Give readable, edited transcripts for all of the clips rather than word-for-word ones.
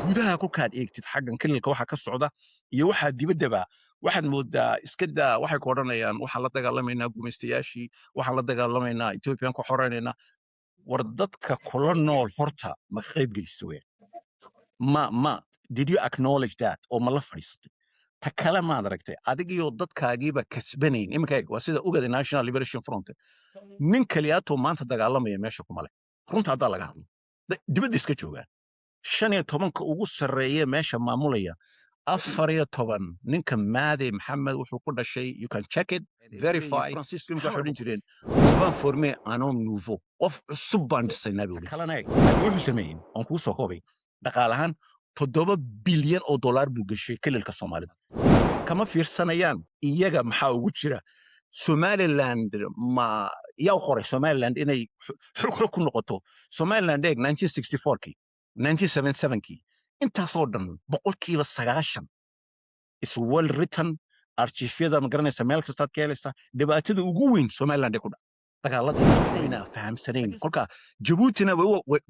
Gudaha kolkaad eegtid, xaggan kililka waxa ka socda iyo waxaa dibaddaba, waxaad moodaa iska daa. Waxay ku odhanayaan waxaan la dagaalamaynaa gumaystayaashii, waxaan la dagaalamaynaa Ethiopian, ku xoreynaynaa. War dadka kula nool horta ma ka qayb gelisa weyn? Ma did you acknowledge that oo ma la fadhiisatay? Ta kale, maad aragtay adigiyo dadkaagiiba kasbanayn. Iminka eeg, waa sida Ogada National Liberation Front, nin kaliyaatoo maanta dagaalamaya meesha kuma leh. Runta haddaa laga hadlo, dibadda iska joogaan. 15-ka ugu sarreeya meesha maamulaya, 14 ninka Maade Maxamed wuxuu ku dhashay, you can check it, verify. Francisco imika waxay odhan jireen, "On va former un homme nouveau," qof cusub baan dhisaynaa bay odhan. Kalena eeg wuxuu sameeyey oon kuu soo koobay. Dhaqaalahaan 7 bilyan oo dollar buu geshay kililka Soomaalida. Kama fiirsanayaan iyaga maxaa ugu jira Somaliland. Ma yaa u qoray Somaliland inay xog xog ku noqoto Somaliland? Eeg 1964kii, 1977kii, intaasoo dhan 90% is well written archiifyada, ma garanaysa, meel kastaad ka helaysaa. Dhibaatada ugu weyn Somaliland ee ku dhac dagaaladii sayna fahamsanayn. Kolka Jabuutina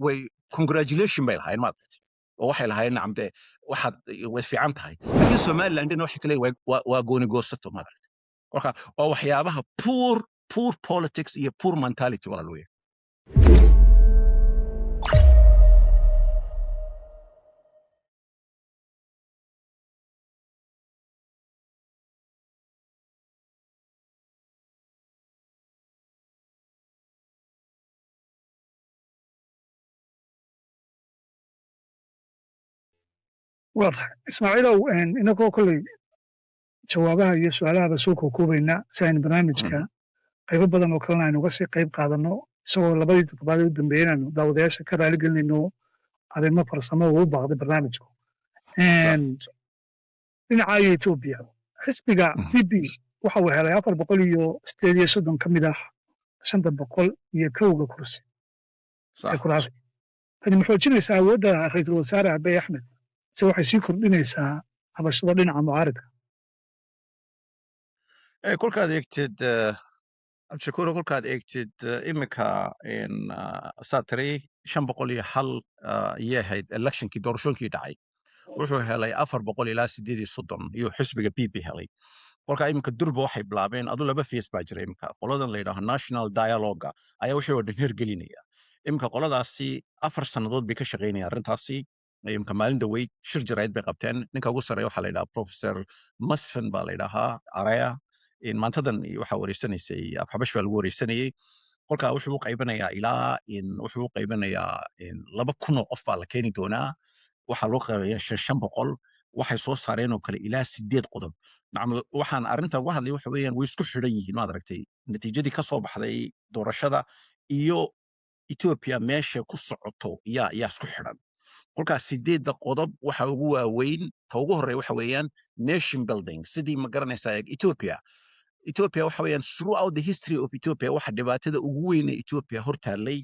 way congratulation bay lahaayeen, maad aragtay, oo waxay lahaayeen, nacam dee, waxaad way fiican tahay. Laakiin Somalilandina waxay kale waa gooni goosato, maad aragtay. Kolka waa waxyaabaha poor politics iyo poor mentality, walaal weeye. Waa tahay, Ismaaciilow. Inagoo kolley jawaabaha iyo su-aalahaba soo kookoobaynaa si aynu barnaamijka qaybo badan oo kalena aynu uga sii qayb qaadanno, isagoo labadii toddobaad u dambeeyey inaanu daawadayaasha ka raali gelinayno arrimo farsamo uu u baaqday barnaamijku. Dhinaca iyo Etoobiya, xisbiga PP waxa uu helay 438 ka mid ah 501-da kursi ee kuraasi. Tani ma xoojinaysaa awoodda Ra'iisul Wasaare Abiy Axmed, mise waxay sii kordhinaysaa cabashada dhinaca mucaaridka? Kolkaad eegtid, Cabdishakuur, kolkaad eegtid iminka saa tiri 501 ayay ahayd electionkii, doorashooyinkii dhacay. Wuxuu helay 438 iyo xisbiga PP helay. Kolka iminka durba waxay bilaabeen adu laba phase baa jira. Iminka qoladan la yidhaaho national dialogue ayaa wixii oo dhan hirgelinaya. Iminka qoladaasi 4 sannadood bay ka shaqaynayaan arrintaasi. Iminka maalin dhaweyd shir jaraa'id bay qabteen. Ninka ugu sarreeya waxaa la yidhaha Professor Masfin baa la yidhahaa Araya. Maantadan waxaa wareysanaysay, Afxabash baa lagu wareysanayey. Kolka wuxuu u qaybinayaa ilaa wuxuu u qaybinayaa 2000 oo qof baa la keeni doonaa. Waxaa loo qaybaya 500. Waxay soo saareen oo kale ilaa sideed qodob. Nacam, waxaan arrinta uga hadlay waxa weeyaan way isku xidhan yihiin, maad aragtay, natiijadii ka soo baxday doorashada iyo Ethiopia meesha ku socoto yaa isku xidhan. Kolkaas sideedda qodob waxa ugu waaweyn, ta ugu horreeya waxa weeyaan nation building. Sidii, ma garanaysaa, Ethiopia waxa weeyaan throughout the history of Ethiopia, waxa dhibaatada ugu weyn ee Ethiopia hortaallay,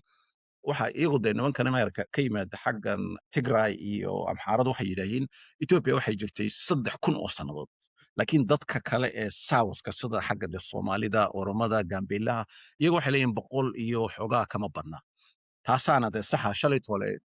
waxa iyagu dee nimankan Ameerika ka yimaada xaggan Tigray iyo Amxaaradu waxay yidhaahiin Ethiopia waxay jirtay 3000 oo sannadood, laakiin dadka kale ee southka, sida xagga de Soomaalida, Oromada, Gambeelaha, iyagu waxay leeyihin 100 iyo xoogaa kama badna. Taasaana dee saxa. Shalay tole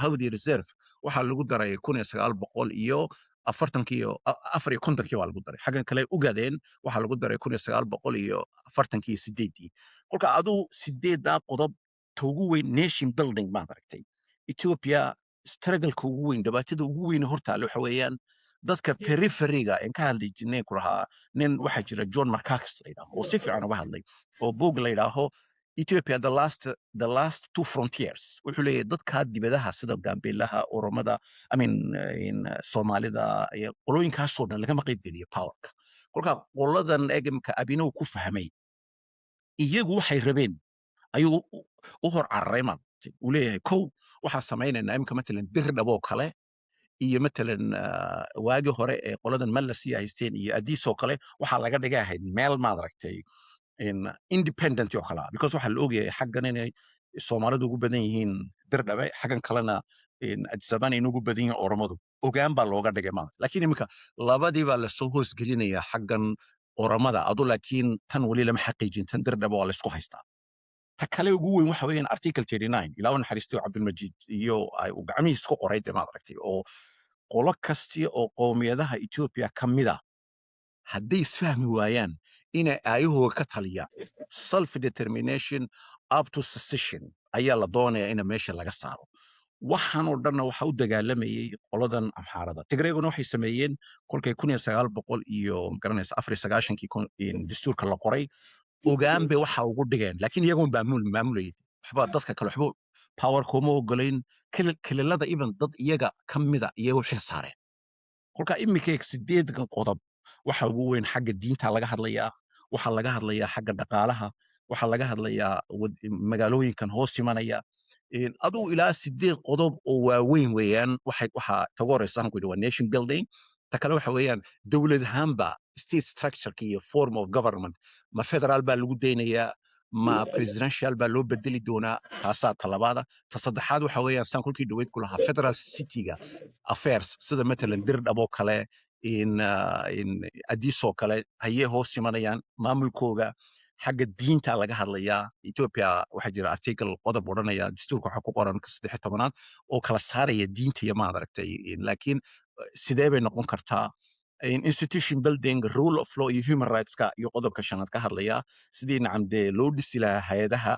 Hawdi Reserve waxaa lagu daray 1940-kii iyo 54-kii baa lagu daray. Xaggan kale Ugadeen waxaa lagu daray 1948-ii. Kolka aduu sideeddaa qodob, ta ugu weyn nation building, maad aragtay. Ethiopia struggleka ugu weyn, dhibaatada ugu weyn hortaale waxa weeyaan dadka peripheryga en ka hadli jirnay ku lahaa. Nin waxaa jira John Markakis la yidhaaho oo si fiican uga hadlay oo buug la yidhaaho Ethiopia the last two frontiers. Wuxuu leeyahay dadka dibadaha sida Gambeelaha, Oromada, I mean in Soomaalida iyo qolooyinkaasoo dhan lagama qayb geliyo powerka. Kolka qoladan egemka Abinow ku fahmay iyagu waxay rabeen ayuu u hor cararay, maaragtay. Uu leeyahay kow waxaan samaynaynaa imika matalan Dirdhab oo kale iyo matalan waagii hore ee qoladan Malasiya haysteen iyo Adiis oo kale waxaa laga dhigay ahayd meel, maad aragtay, in independent oo kale ah, because waxaa la ogyahay xaggan inay Soomaalidu ugu badan yihiin Dirdhabe, xaggan kalena in Addis Ababana in ugu badan yihiin Oromadu. Ogaan baa looga dhigay maanta, laakiin iminka labadii baa lasoo hoosgelinayaa xaggan Oromada adu. Laakiin tan weli lama xaqiijin, tan Dirdhabe waa laysku haystaa. Ta kale ugu weyn waxa weeyaan Article 39, ilaa u naxariisto Cabdilmajiid iyo ay uu gacmihiisa ku qoray dee, maad aragtay, oo qolo kasti oo qowmiyadaha Ethiopia ka mid a hadday isfahmi waayaan inay aayahooga ka taliyaan, self determination up to secession ayaa la doonayaa ina meesha laga saaro. Waxaan oo dhanna waxa u dagaalamayey qoladan Amxaarada. Tigreeguna waxay sameeyeen kolkay 1900 iyo, magaranaysa, 94-kii dastuurka la qoray, ogaan bay waxa ugu dhigeen, laakiin iyagoon maamulayay waxba dadka kale, waxba power kuma ogolayn kililada, even dad iyaga ka mida iyagoo xil saareen. Kolka iminka sideedkan qodob waxa ugu weyn xagga diinta laga hadlayaa, waxaa laga hadlayaa xagga dhaqaalaha, waxaa laga hadlayaa magaalooyinkan hoos imanaya. Aduu ilaa sideed qodob oo waaweyn weeyaan. Waxaa tagu horeysa aan ku yidhi waa nation building. Ta kale waxa weeyaan dowlad ahaanba state structure iyo form of government, ma federal baa lagu daynayaa, ma presidential baa loo bedeli doonaa? Taasaa talabaada. Ta saddexaad waxa weeyaan, saan kolkii dhaweyd ku lahaa, federal cityga affairs, sida matalan Dirdhab oo kale, in Addis oo kale hayee hoos imanayaan maamulkooga. Xagga diinta laga hadlayaa. Ethiopia waxaa jira article, qodob odhanaya, dastuurka waxaa ku qoran ka 13aad oo kala saaraya diinta iyo, maad aragtay, laakiin sidee bay noqon kartaa? Institution building, rule of law iyo human rightska, iyo qodobka shanaad ka hadlaya sidii, nacam, dee loo dhisi lahaa hay-adaha,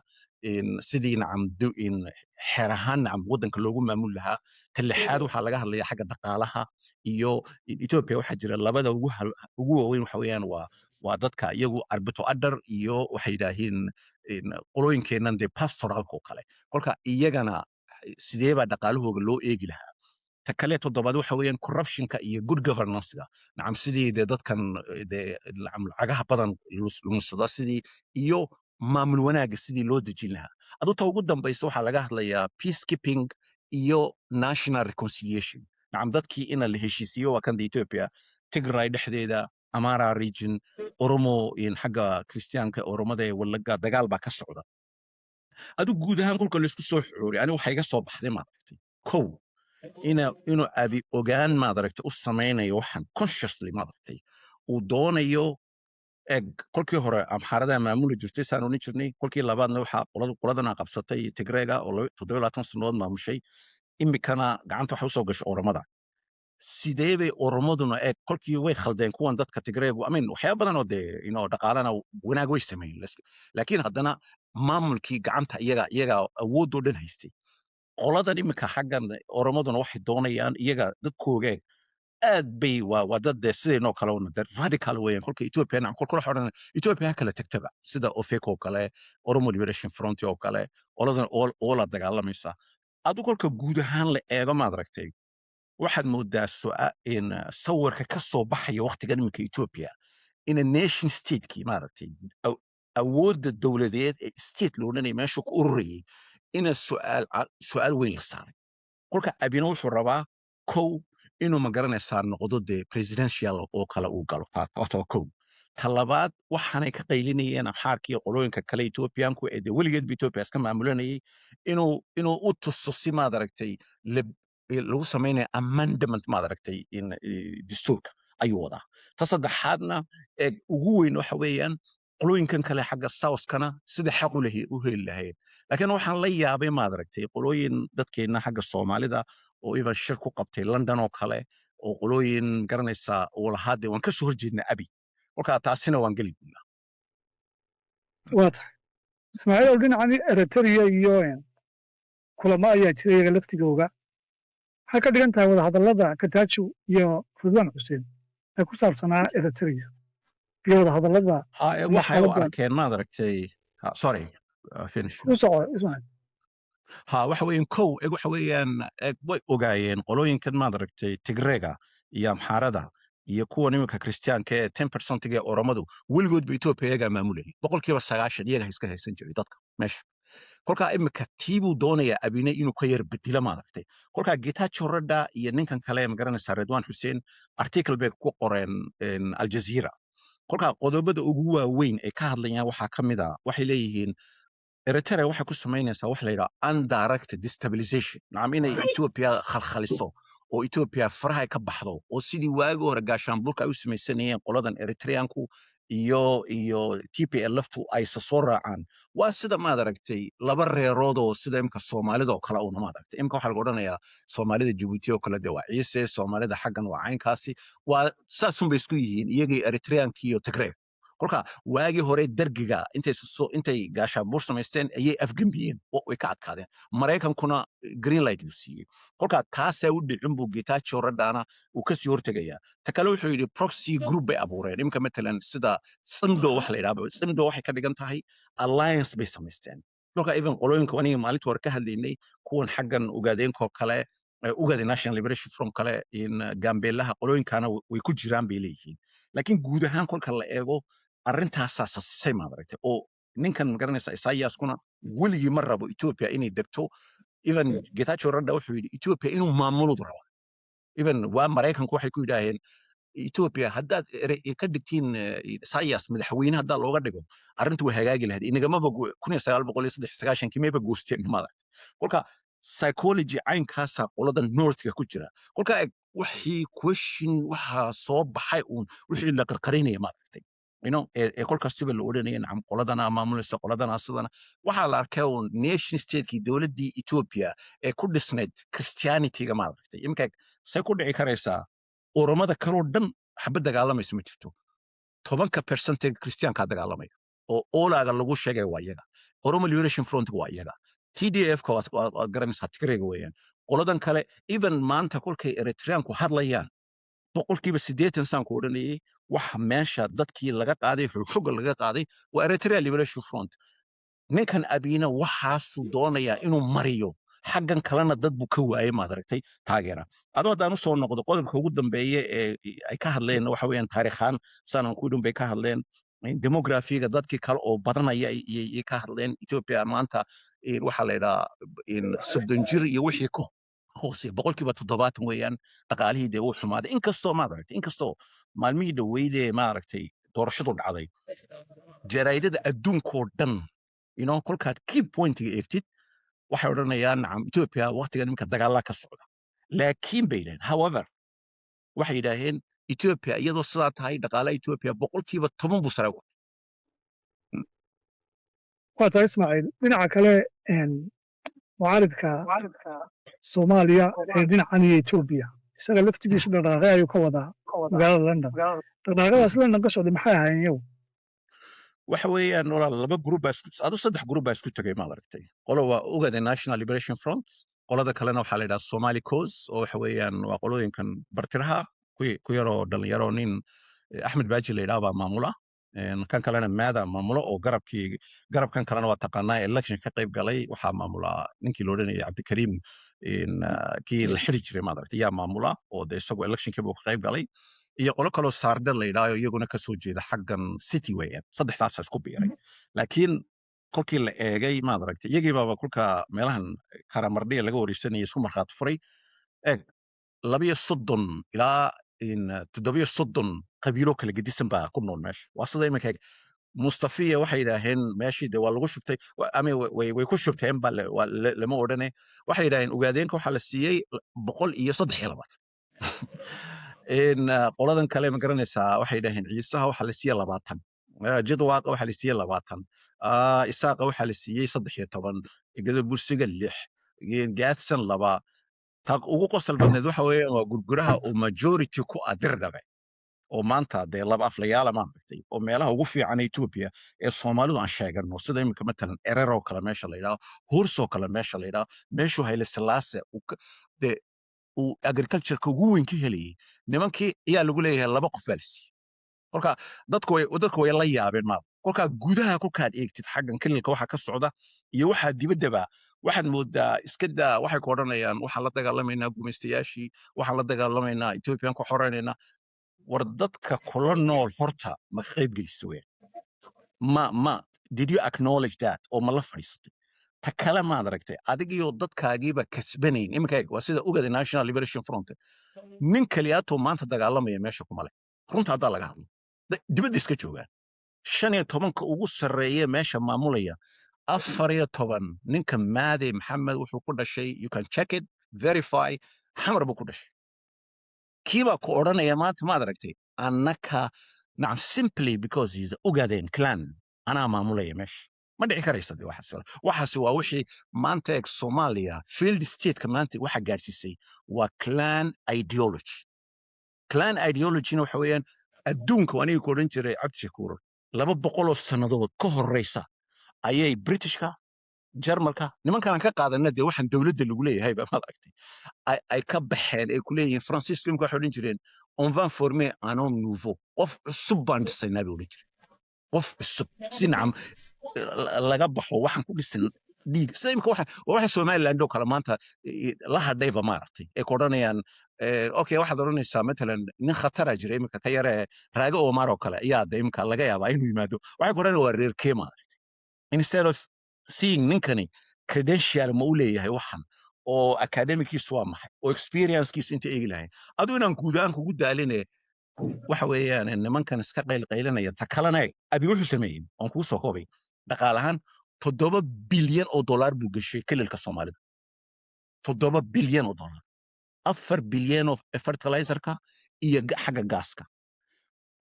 sidii, nacam, in xeer ahaan, nacam, waddanka loogu maamuli lahaa. Ta lixaad waxaa laga hadlaya xagga dhaqaalaha iyo Ethiopia waxaa jira labada ugu waaweyn waxa weeyaan waa dadka iyagu አርብቶ አደር iyo waxay yidhaahiin qolooyinkeennan dee pastoralka oo kale. Kolka iyagana sidee baa dhaqaalahooga loo eegi lahaa? Ta kale toddobaad waxa weeyaan corruptionka iyo good governancega, nacam, sidii dee dadkan dee, nacam, lacagaha badan lunsada sidii iyo maamul wanaagga sidii loo dejin lahaa. Adu ta ugu dambaysa waxaa laga hadlayaa peacekeeping iyo national reconciliation, nacam, dadkii ina la heshiisiiyo. Waa kan Ethiopia Tigray dhexdeeda, Amara region, Oromo in xagga Kristiyaanka Oromada ee Wallaga dagaal baa ka socda. Adigu guud ahaan kolka laisku soo xooriy, aniga waxaa iga soo baxday, maad aragtay, kow, inuu Abi ogaan, maad aragtay, u samaynayo waxaan consciously, maad aragtay, uu doonayo. Eg, kolkii hore Amxaaradaa maamuli jirtay saan odhan jirnay. Kolkii labaadna waxaa qoladana qabsatay Tigreega oo 27 sannadood maamushay. Imikana gacanta waxa usoo gashay Oromada. Sidee bay Oromaduna, eeg, kolkii way khaldeen kuwan dadka Tigreegu, I mean, waxyaaba badan oo dee dhaqaalana wanaag way sameeyeen, laakiin haddana maamulkii gacanta iyaga awoodoo dhan haystay. Qoladan imika xaggan Oromaduna waxay doonayaan iyaga dadkooga aad bay waa dad dee sidaynoo kale una dee radical weeyaan. Kolka Ethiopia, nacam, kolka waxa odhanaya Ethiopia ha kala tagtaba, sida OFECO oo kale, Oromo Liberation Front oo kale, qoladan oo la dagaalamaysa. Adu kolka guud ahaan la eego, maad aragtay, waxaad moodaa in sawirka ka soo baxaya waqtigan iminka Ethiopia ina nation statekii, maaragtay, awoodda dowladeed ee state la odhanaya meesha ku ururayay ina su'aal weyn la saaray. Kolka Abina wuxuu rabaa kow inuu, ma garanaysaa, noqdo dee presidential oo kale uu galo. Horta waa kow. Ta labaad, waxaanay ka qaylinayeen Amxaarka iyo qolooyinka kale Ethiopianku ee dee weligeedba Ethiopia iska maamulanayay, inuu u tuso si, maad aragtay, lagu samaynayo amendment, maad aragtay, in dastuurka ayuu wadaa. Ta saddexaadna ee ugu weyn waxa weeyaan qolooyinkan kale xagga southkana sida xaq u heli lahayd. Laakiin waxaan la yaabay, maad aragtay, qolooyin dadkeenna xagga Soomaalida oo even shir ku qabtay London oo kale, oo qolooyin garanaysaa oo lahaa dee waan ka soo horjeednaa Abi. Kolkaa taasina waan geli doonaa. Waa tahay, Ismaaciil. Ow, dhinacani Eritrea iyo kulamo ayaa jira iyaga laftigooga. Maxay ka dhigan tahay wadahadallada Getachew iyo Ridwaan Xuseen ee ku saabsanaa Eritrea iyo wadahadallada Ha, ama waxay u xaaladdan? arkeen, maad aragtay, sorry, finish. Ku soco, Ismaaciil. Ha, waxa weeyaan kow, eg, waxa weeyaan, eg, way ogaayeen qolooyinkan, maad aragtay, Tigreega iyo Amxaarada iyo kuwan iminka Kristiyaanka ee 10%-ga ee Oromadu weligoodba Ethiopia iyagaa maamulayay, 90% iyaga iska haysan jiray dadka meesha. Kolkaa imika tii buu doonayaa Abine inuu ka yar bedelo, maad aragtay. Kolkaa Getachew Reda iyo ninkan kale, ma garanaysaa, Redwan Xuseen, article bay ku qoreen Al Jazeera. Kolkaa qodobada ugu waaweyn ay ka hadlayaan waxaa ka mid a, waxay leeyihiin Eritrea waxay ku samaynaysaa wax la yidhaha indirect destabilization, nacam, inay Ethiopia khalkhaliso oo Ethiopia faraha ay ka baxdo, oo sidii waagi hore gaashaanbuurka ay u samaysanayeen qoladan Eritreanku. Iyo TPLF-tu aysa soo raacaan, waa sida, maad aragtay, laba reerood oo sida imka Soomaalida oo kale una, maad aragtay. Imka waxaa lagu odhanayaa Soomaalida Jabuuti oo kale de waa Ciise, Soomaalida xaggan waa caynkaasi, waa saasun bay isku yihiin iyagii Eritreanki iyo Tigray. Kolka waagii hore Dergiga intay gaashaanbuur samaysteen ayay afgembiyeen oo way ka adkaadeen. Maraykankuna green light buu siiyey. Kolka taasaa u dhicin buu Getachew Radana uu kasii hortegayaa. Ta kale wuxuu yidhi proxy group bay abuureen. Imika matalan sida Tsimdo wax la yidhahdo, Tsimdo waxay ka dhigan tahay alliance bay samaysteen. Kolka even qolooyinka aniga maalinta hore ka hadlaynay, kuwan xaggan Ogaadeenkoo kale, Ugaade National Liberation Front kale, in Gambeelaha qolooyinkana way ku jiraan bay leeyihiin. Laakiin guud ahaan kolka la eego arrintaasaa sasisay, maad aragtay, oo ninkan magaranaysa Isaiaskuna weligii ma rabo Ethiopia inay degto. Even Getachew Radda wuxuu yidhi Ethiopia inuu maamuludu raba. Even waa Maraykanku waxay ku yidhaaheen Ethiopia haddaad ka dhigtiin Isaias madaxweyne, haddaa looga dhigo, arrintu way hagaagi lahayd, inagamaba 1993-kii mayba goosteen, maad aragtay. Kolka psychology caynkaasaa qolada northka ku jira. Kolka eg wixii question waxaa soo baxay uun wixii la qarqarinaya, maad aragtay, ee kolkastuba la odhanaya nacam qoladana maamulaysa, qoladana sidana. Waxaa la arkay uun nation statekii, dowladdii Ethiopia ee ku dhisnayd Christianityga, maad aragtay. Iminka say ku dhici karaysaa Oromada kaloo dhan xabad dagaalamaysa ma jirto, 10-ka percent ee Christiankaa dagaalamaya oo OLA-ga lagu sheegaya waa iyaga, Oromo Liberation Front waa iyaga, TDF ka waad garanaysaa, Tigrayga weeyaan. Qoladan kale even maanta kolkay Eritreanku hadlayaan, 80% saan ku odhanayay, waxa meesha dadkii laga qaaday, xogxogga laga qaaday, waa Eritrea Liberation Front. Ninkan Abiina waxaasuu doonayaa inuu mariyo, xaggan kalena dad buu ka waayey, maad aragtay, taageera. Adoo haddaan usoo noqdo qodobka ugu dambeeye ee ay ka hadleen, waxa weeyaan taariikhaan saanan ku idhin bay ka hadleen, demographyga dadkii kale oo badanaya ayay ka hadleen. Ethiopia maanta waxaa la yidhaha 30 jir iyo wixii ka hooseeya 70% weeyaan. Dhaqaalihii dee wuu xumaaday, inkastoo, maad aragtay, inkastoo maalmihii dhoweydee, maaragtay, doorashadu dhacday, jaraa'idada adduunkoo dhan kolkaad key pointiga eegtid waxay odhanayaan nacam Ethiopia waqtigan iminka dagaalaa ka socda. Laakiin bay yidhaheen, however, waxay yidhaaheen Ethiopia iyadoo sidaa tahay dhaqaalaha Ethiopia 10% buu sare u Waa tahay, Ismaaciil. Dhinaca kale, mucaaridka Soomaaliya ee dhinacan iyo Etoobiya isaga laftigiisu dhaqdhaqaaqyo ayuu ka wadaa magaalada London. Dhaqdhaqaaqyadaas London ka socday maxay ahaayeen iyagu? Waxa weeyaan walaal, laba group baa isku adu saddex group baa isku tegay, maad aragtay. Qolo waa Ogade National Liberation Front, qolada kalena waxaa la yidhaha Somali Cause, oo waxa weeyaan waa qolooyinkan bartiraha ku yaroo dhalinyaro, nin Axmed Baaji la yidhaha baa maamula. Kan kalena maada maamulo oo garabkii garabkan kalena waa taqaanaa, election ka qayb galay, waxaa maamula ninkii la odhanayay Cabdikariim, kii la xiri jiray, maad aragtay, yaa maamula oo de isagu electionkii buu ka qayb galay, iyo qolo kaloo Saarde la yidhaaho, iyaguna kasoo jeeda xaggan City weeyaan. Saddexdaasa isku biiray. Laakiin kolkii la eegay, maad aragtay, iyagii baaba kolka meelahan Karamardhiya laga wareysanayay isku markhaati furay. Eeg, 32 ilaa 37 qabiilo kala gedisan baa ku nool meesha. Waa sida iminka eeg Mustafiya waxay yidhaaheen meeshii de waa lagu shubtay, ama way ku shubteen ba lama odhane. Waxay yidhaaheen Ogaadeenka waxaa la siiyey 123. Qoladan kale, ma garanaysaa, waxay yidhaaheen Ciisaha waxaa la siiyey 20, Jidwaaqa waxaa la siiyey 20, Isaaqa waxaa la siiyey 13, Gadabursiga 6, Gaadsan 2. Ta ugu qosol badneed waxa weeyaan waa Gurguraha oo majority ku ah Dirdhabe, oo maanta dee laba aflayaala, maaragtay, oo meelaha ugu fiican Ethiopia ee Soomaalidu aan sheegano, sida iminka matalan Erer oo kale meesha la yidhaho, Hursoo kale meesha la yidhaho, meeshuu Hayle Sillaase uu dee uu agricultureka ugu weyn ka helayay, nimankii ayaa lagu leeyahay laba qof baa la siiyey. Kolka dadku way la yaabeen maada. Kolka gudaha kolkaad eegtid xaggan kililka waxa ka socda iyo waxaa dibaddaba, waxaad moodaa iska daa. Waxay ku odhanayaan waxaan la dagaalamaynaa gumaystayaashii, waxaan la dagaalamaynaa Ethiopian ku xoreynaynaa. War dadka kula nool horta ma ka qayb gelisa weyn? Ma did you acknowledge that oo ma la fadhiisatay? Ta kale, maad aragtay, adigiyo dadkaagiiba kasbanayn. Iminka eeg, waa sida Ogada National Liberation Front, nin kaliyaatoo maanta dagaalamaya meesha kuma leh. Runta haddaa laga hadlo, dibadda iska joogaan. 15-ka ugu sarreeya meesha maamulaya, 14 ninka Maade Maxamed wuxuu ku dhashay, you can check it, verify, Xamar buu ku dhashay. Kiibaa ku odhanaya maanta, maad aragtay, annaka. Nacam, simply because he's Ogaden clan, anaa maamulaya meesha, ma dhici karaysa. De waxaas waa wixii maanta eeg Soomaaliya failed stateka maanta waxa gaadhsiisay waa clan ideology. Clan ideologyna waxa weeyaan adduunka aniga ku odhan jiray, Cabdishakuur, 200 sannadood ka horeysa ayay Britishka, Jarmalka, nimankaan ka qaadana dee waxaan dowladda lagu leeyahay ba, maad aragtay, ay ka baxeen ay ku leeyihiin. Faransiisku imika waxay odhan jireen, "On va former un homme nouveau," qof cusub baan dhisaynaa bay odhan jireen, qof cusub si nacam laga baxo waxaan ku dhisan dhiig. Sida imika waxa Somaliland oo kale maanta la hadhayba, maaragtay, ay ku odhanayaan, okay, waxaad odhanaysaa matalan nin khatara jira imika ka yare Raage Omar oo kale ayaa de imika laga yaabaa inuu yimaado. Waxay ku odhanayaan waa reer kee, maaragtay, instead of seeing ninkani credential ma u leeyahay waxan oo academickiisu waa maxay oo experiencekiisu inta eegi lahayn. Aduu inaan guud ahaan kugu daaline, waxa weeyaan nimankan iska qaylqaylinaya. Ta kalena eeg, Abi wuxuu sameeyey oon kuu soo koobay, dhaqaalahaan $7 bilyan buu geshay kililka Soomaalida, $7 bilyan, 4 bilyan oo fertilizerka iyo xagga gaaska.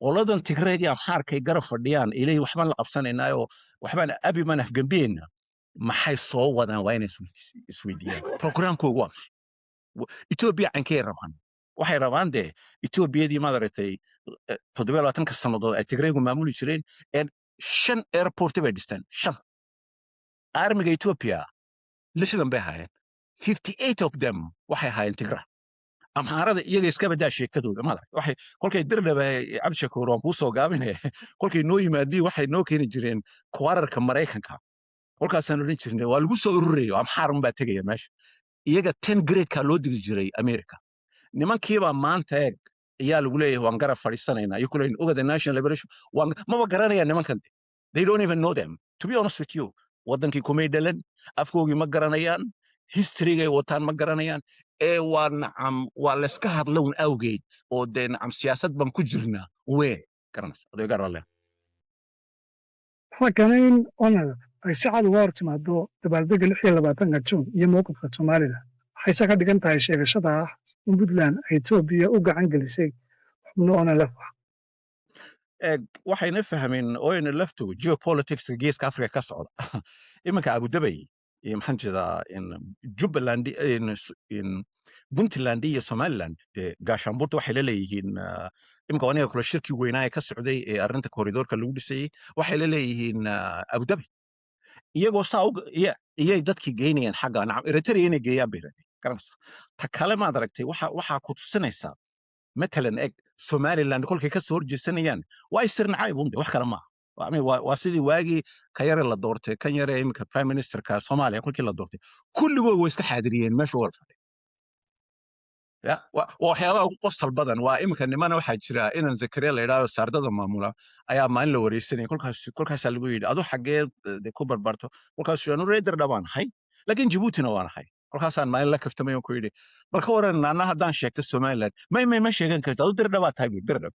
Qoladan Tigreeg iyo Amxaarkay garab fadhiyaan ilay waxbaan la qabsanaynaayo, waxbaan Abi baan afgembiyeynaa, maxay soo wadaan? Waa inay isweydiiyaan programkoogu waa maxay. Etoobiya cankay rabaan? Waxay rabaan dee Etoobiyadii, maad aragtay, 27-ka sannadood ay Tigreegu maamuli jireen ee shan airport bay dhisteen, shan. Armiga Ethiopia 60 bay ahaayeen, 58 of them waxay ahaayeen Tigra. Amxaarada iyaga iska badaa sheekadooda, maad aragtay. Waxay kolkay Dirdhaba, Cabdishakuur, waan kuu soo gaabinaya, kolkay noo yimaadiin waxay noo keeni jireen kwararka Maraykanka. Kolkaasaan odhan jirnay waa lagu soo ururayo, Amxaar unbaa tegaya meesha. Iyaga 10 gradeka loo digi jiray America. Nimankiibaa maanta eeg ayaa lagu leeyahay waan garab fadhiisanaynaa iyo kuleeyihin Ogada National Liberation. Waan maba garanayaan nimankan, they don't even know them, to be honest with you. Wadankii kumay dhalan, afkoogii ma garanayaan, historygay wataan ma garanayaan. Ee waa nacam waa layska hadlown awgeed oo dee nacam siyaasad baan ku jirnaa wee garanaysa adeegaar alle. Waxaa keenay in ONLF ay si cad uga hor timaado dabaaldegga 26-ka Juun iyo mowqifka Soomaalida? Waxayse ka dhigan tahay sheegashada ah in Puntland ay Etoobiya u gacan gelisay xubno ONLF ah? Eeg, waxayna fahmeen oyna laftu geopoliticska Geeska Africa ka socda iminka. Abudabay iyo maxaan jeedaa in Jubbaland, in Puntland iyo Somaliland dee gaashaanbuurta waxay la leeyihiin iminka aniga kule shirkii weynaa ee ka socday ee arrinta corridorka lagu dhisayey waxay la leeyihiin Abudabi. Iyagoo saa iyay dadkii geynayaan xagga nacam Eritrea inay geeyaan bay rabeen, garanaysa. Ta kale, maad aragtay, waxaa ku tusinaysaa matalan eg Somaliland kolkay ka soo horjeesanayaan waa isir nacayb unde, wax kale maaha. I mean, waa sidii waagii ka yare la doortay, kan yare iminka prime ministerka Soomaaliya kolkii la doortay, kulligood way iska xaadiriyeen meesha wada fadhiya. Ya waa waxyaabaha ugu qosol badan. Waa iminka nimana waxaa jira inan Zakariya la yidhahdo saardada maamula ayaa maalin la wareysanaya. Kolkaasaa lagu yidhi, adu xaggee de ku barbarto? Kolkaasuu anu reer Dirdha baan ahay, laakiin Jabuutina waan ahay. Kolkaasaan maalin la kaftamay oo ku yidhi, bal ka waran anna haddaan sheegto Somaliland? May, may, ma sheegan karto, adu Dirdha baa tahay buu, Dirdhab.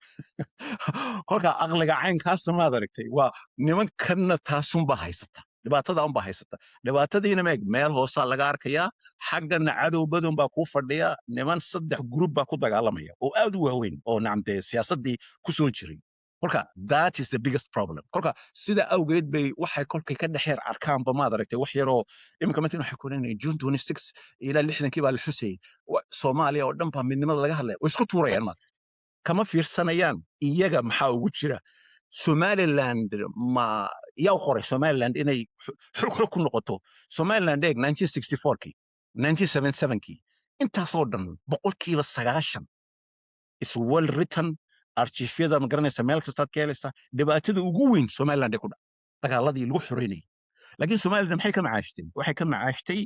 Kolka aqliga caynkaasna, maad aragtay, waa nimankanna taasunbaa haysata, dhibaatada unbaa haysata. Dhibaatadiina meeg meel hoosaa laga arkayaa, xaggana cadow badan baa kuu fadhiya. Niman saddex group baa ku dagaalamaya oo aad u waaweyn oo nacam dee siyaasaddii ku soo jiray. Kolka that is the biggest problem. Kolka sida awgeed bay waxay kolkay ka dhex yar arkaanba, maad aragtay, wax yaroo iminka matalan waxay ku oranayaan June 26 ilaa 60-kii baa la xusayay. Soomaaliya oo dhan baa midnimada laga hadlaya, way isku tuurayaan, maad aragtay. Kama fiirsanayaan iyaga maxaa ugu jira Somaliland. Ma yaa u qoray Somaliland inay xog xog ku noqoto Somaliland? Eeg 1964kii, 1977kii, intaasoo dhan 90% is well written archiifyada, ma garanaysa, meel kastaad ka helaysaa. Dhibaatada ugu weyn Somaliland ee ku dhac dagaaladii lagu xoreynayay. Laakiin Somaliland maxay ka macaashtay? Waxay ka macaashtay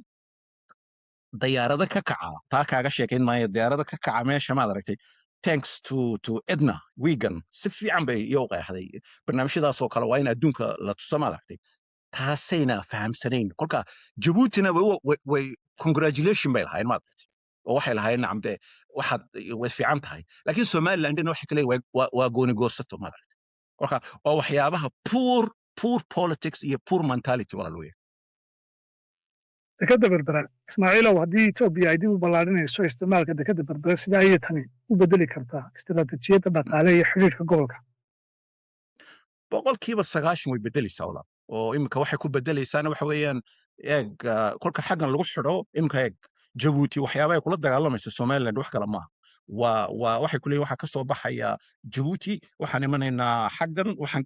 dayaarado ka kaca, taa kaaga sheekayn maayo, dayaarado ka kaca meesha, maad aragtay, thanks to Edna Wigan. Si fiican bay iyo u qeexday barnaamijyadaas oo kale waa in adduunka la tusa, maad aragtay. Taasayna fahamsanayn. Kolka Jabuutina way congratulation bay lahaayeen, maad aragtay, oo waxay lahaayeen nacam dee waxaad way fiican tahay. Laakiin Somalilandina waxay kale waa gooni goosato, maad aragtay. Kolka waa waxyaabaha poor politics iyo poor mentality, walaal weeye. Dekadda Berbera, Ismaaciilow, haddii Etoobiya ay dib u ballaadhinayso isticmaalka dekadda Berbera, sida ayay tani u bedeli kartaa istiraatiijiyadda dhaqaale iyo xidhiidhka gobolka? 90% way bedelaysaa, walaal. Oo iminka waxay ku bedelaysaana waxa weeyaan, eeg, kolka xaggan lagu xidho iminka, eeg, Jabuuti waxyaaba ay kula dagaalamayso Somaliland wax kale maaha. Waa waxay ku leeyihin waxaa ka soo baxaya Jabuuti, waxaan imanaynaa xaggan, waxaan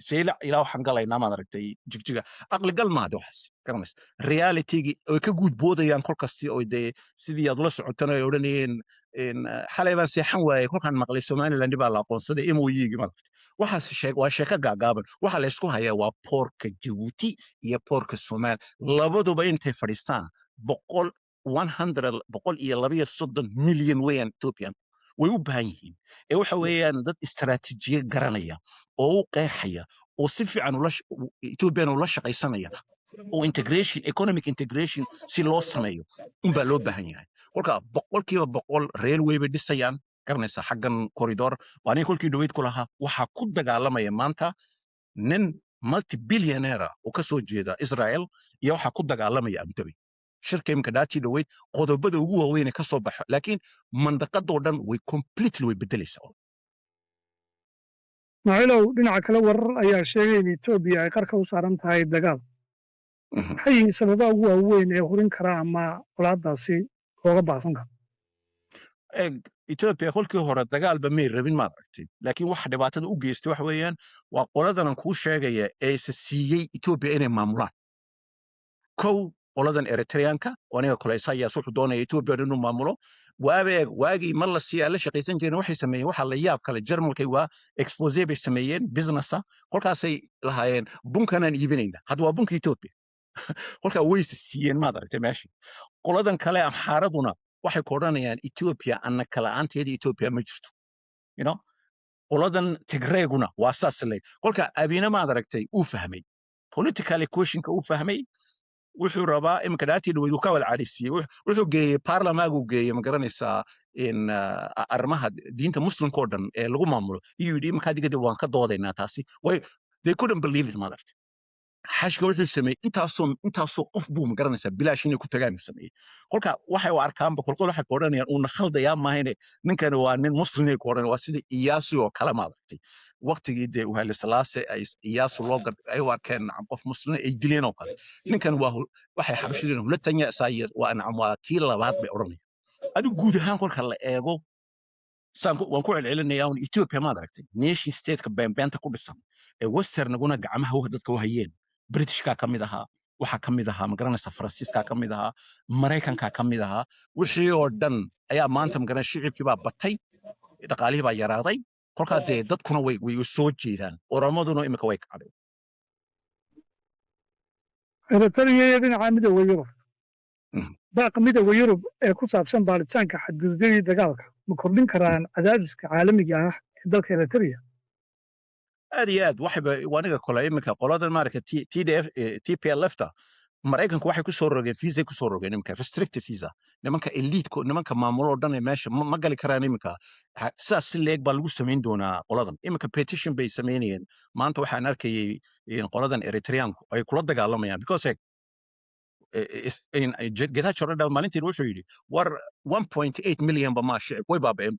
Seylac ilaa waxaan galaynaa, maad aragtay, Jigjiga. Aqligal maade waxaas, garanaysa, realitygii ay ka guudboodayaan kol kasti oo dee sidii aad ula socotana ay odhanayeen xalay baan seexan waayey kolkaan maqlay Somaliland baa la aqoonsaday MOU-gi, maad aragtay. Waxaas sheeg waa sheeko gaagaaban. Waxa la isku hayaa waa portka Jabuuti iyo portka Somaali. Labaduba intay fadhiistaan boqol 100 132 milyan weeyaan Ethiopian way u baahan yihiin. Ee waxa weeyaan dad istaraatiijiye garanaya oo u qeexaya oo si fiican ula Ethiopian ula shaqaysanaya oo integration, economic integration si loo sameeyo unbaa loo baahan yahay. Kolka 100% railway bay dhisayaan, garanaysa, xaggan corridor. Waa aniga kolkii dhaweyd ku lahaa waxaa ku dagaalamaya maanta nin multibillionaire ah oo ka soo jeeda Israel iyo waxaa ku dagaalamaya Abu Dhabi. Shirka imika dhaatii dhaweyd qodobada ugu waaweyn ee ka soo baxo, laakiin mandaqadoo dhan way completely way bedelaysaa. Ismaaciilow, dhinaca kale warar ayaa sheegay in Etoobiya ay qarka u saaran tahay dagaal. Maxay yihiin sababaha ugu waaweyn ee hurin kara ama colaaddaasi looga baaqsan karo? Eeg, Ethiopia kolkii hore dagaalba may rabin, maad aragtid, laakiin waxa dhibaatada u geystay waxa weeyaan waa qoladanan kuu sheegaya ee isa siiyey Ethiopia inay maamulaan. Kow, qoladan Eritreanka oo aniga kole Isaias wuxuu doonaya Ethiopia inuu maamulo. Waaba eeg, waagii mar la siiya la shaqaysan jirin waxay sameeyeen waxa la yaab kale. Jarmalkay waa expose bay sameeyeen businessa, kolkaasay lahaayeen bunkanaan iibinayna. Hadda waa bunka Ethiopia. Kolkaa wayse siiyeen, maad aragtay, meeshii. Qoladan kale Amxaaraduna waxay ku odhanayaan Ethiopia annaka la'aanteeda Ethiopia ma jirto. Qoladan Tigreeguna waa saas le. Kolka Abina, maad aragtay, uu fahmay political equationka, uu fahmay wuxuu rabaa. Iminka dhaatii dhaweyd uu ka wada cadhaysiiyey. Wuxuu geeyey baarlamaagu geeyey, ma garanaysaa, in arrimaha diinta Muslimka oo dhan ee lagu maamulo. Iyuu yidhi iminka haddi kadib waan ka doodaynaa taasi. Way they couldn't believe it, maad aragtay. Xashka wuxuu sameeyey intaasoo qof buu, ma garanaysaa, bilaash inay ku tagaan uu sameeyey. Kolka waxay u arkaanba kolkol waxay ku odhanayaan uuna khaldayaa maahane, ninkani waa nin muslimay ku odhanaya. Waa sida Iyaasu oo kale, maad aragtay, waqtigii dee uu Haile Selassie ay Iyaasu loo gar ay u arkeen, nacam, qof muslim ay dileen oo kale. Ninkan waa waxay Xabashiduna ሁለተኛ Isaias waa, nacam, waa kii labaad bay odhanayaan. Adigu guud ahaan kolka la eego, saan waan ku celcelinayaa un, Ethiopia, maad aragtay, nation stateka beenbeenta ku dhisan ee westernaguna gacmaha dadka u hayeen, Britishkaa ka mid ahaa, waxaa ka mid ahaa, ma garanaysa, Faransiiskaa ka mid ahaa, Maraykankaa ka mid ahaa. Wixii oo dhan ayaa maanta, magaran, shicibkii baa batay, dhaqaalihii baa yaraaday. Kolkaa dee dadkuna way soo jeedaan. Oromaduna imika way kacday. Eritrea iyo dhinaca Midowga Yurub, baaqa Midowga Yurub ee ku saabsan baaritaanka xadgudubyadii dagaalka ma kordhin karaan cadaadiska caalamiga ah ee dalka Eritrea? Aad iyo aad. Waxayba aniga kole iminka qoladan maaragta TDF, TPLF ta Maraykanku waxay ku soo rogeen visa, ku soo rogeen iminka restricted visa. Nimanka elite, nimanka maamulo oo dhan ee meesha ma gali karaan iminka. Sidaas si leeg baa lagu samayn doonaa qoladan. Iminka petition bay samaynayeen maanta. Waxaan arkayay in qoladan Eritreanku ay kula dagaalamayaan because Getachew Reda maalintiin wuxuu yidhi war 1.8 million ba maa shicib way baaba'een.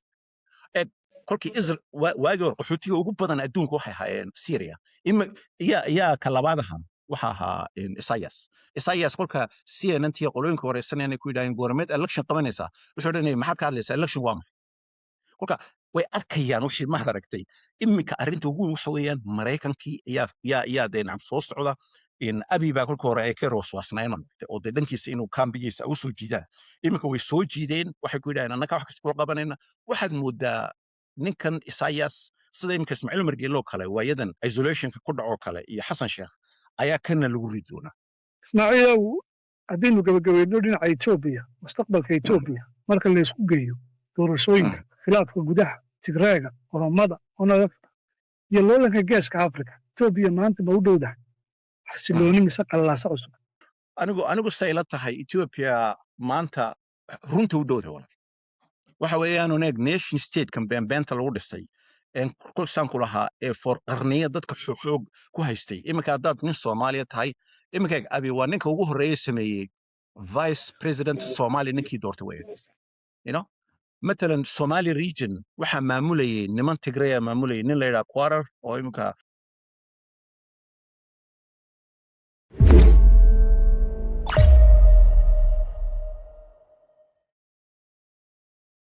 Eeg, kolkii Israel waagii hore qaxootiga ugu badan adduunka waxay ahaayeen Syria. Ima yaa ka labaad ahaa waxa ahaa Isaias. Isaias kolka CNN tiya qolooyinka wareysanayaan ay ku yidhaaheen goormeed election qabanaysaa, wuxuu odhanayay maxaad ka hadlaysaa, election waa maxay? Kolka way arkayaan wixii, maad aragtay. Iminka arrinta ugu weyn waxa weeyaan Maraykankii yaa dee, nacam, soo socda. In Abi baa kolka hore ay ka rooswaasnaayeen, maad aragtay, oo dee dhankiisa inuu kambigiisa u soo jiidaan. Iminka way soo jiideen, waxay ku yidhahdeen annaka wax kasta kula qabanayna. Waxaad moodaa ninkan Isaias sida iminka Ismaaciil Umar Geelo kale waayadan isolationka ku dhacoo kale iyo Xasan Sheekh ayaa kana lagu ridi doonaa. Ismaaciilow, haddaynu gabagabayno dhinaca Etoobiya, mustaqbalka Etoobiya marka la isku geeyo doorashooyinka, khilaafka gudaha Tigreega, Oromada, ONLF-ta iyo loolanka Geeska Afrika, Etoobiya maanta ma u dhowdahay xasilooni mise qallalaasa cusub? Anigu say la tahay, Ethiopia maanta runta u dhowdahay, walaal. Waxa weeyaan uneeg nation statekan beenbeenta lagu dhisay een kol saan ku lahaa ee for qarniya dadka xoog ku haystay. Iminka haddaad nin Soomaaliya tahay, iminka eeg, Abi waa ninka ugu horreeya sameeyey vice president Soomaaliya ninkii doortay weeye. Matalan Somali region waxaa maamulayay niman Tigreya maamulayay, nin la yidhaha Quarter oo iminka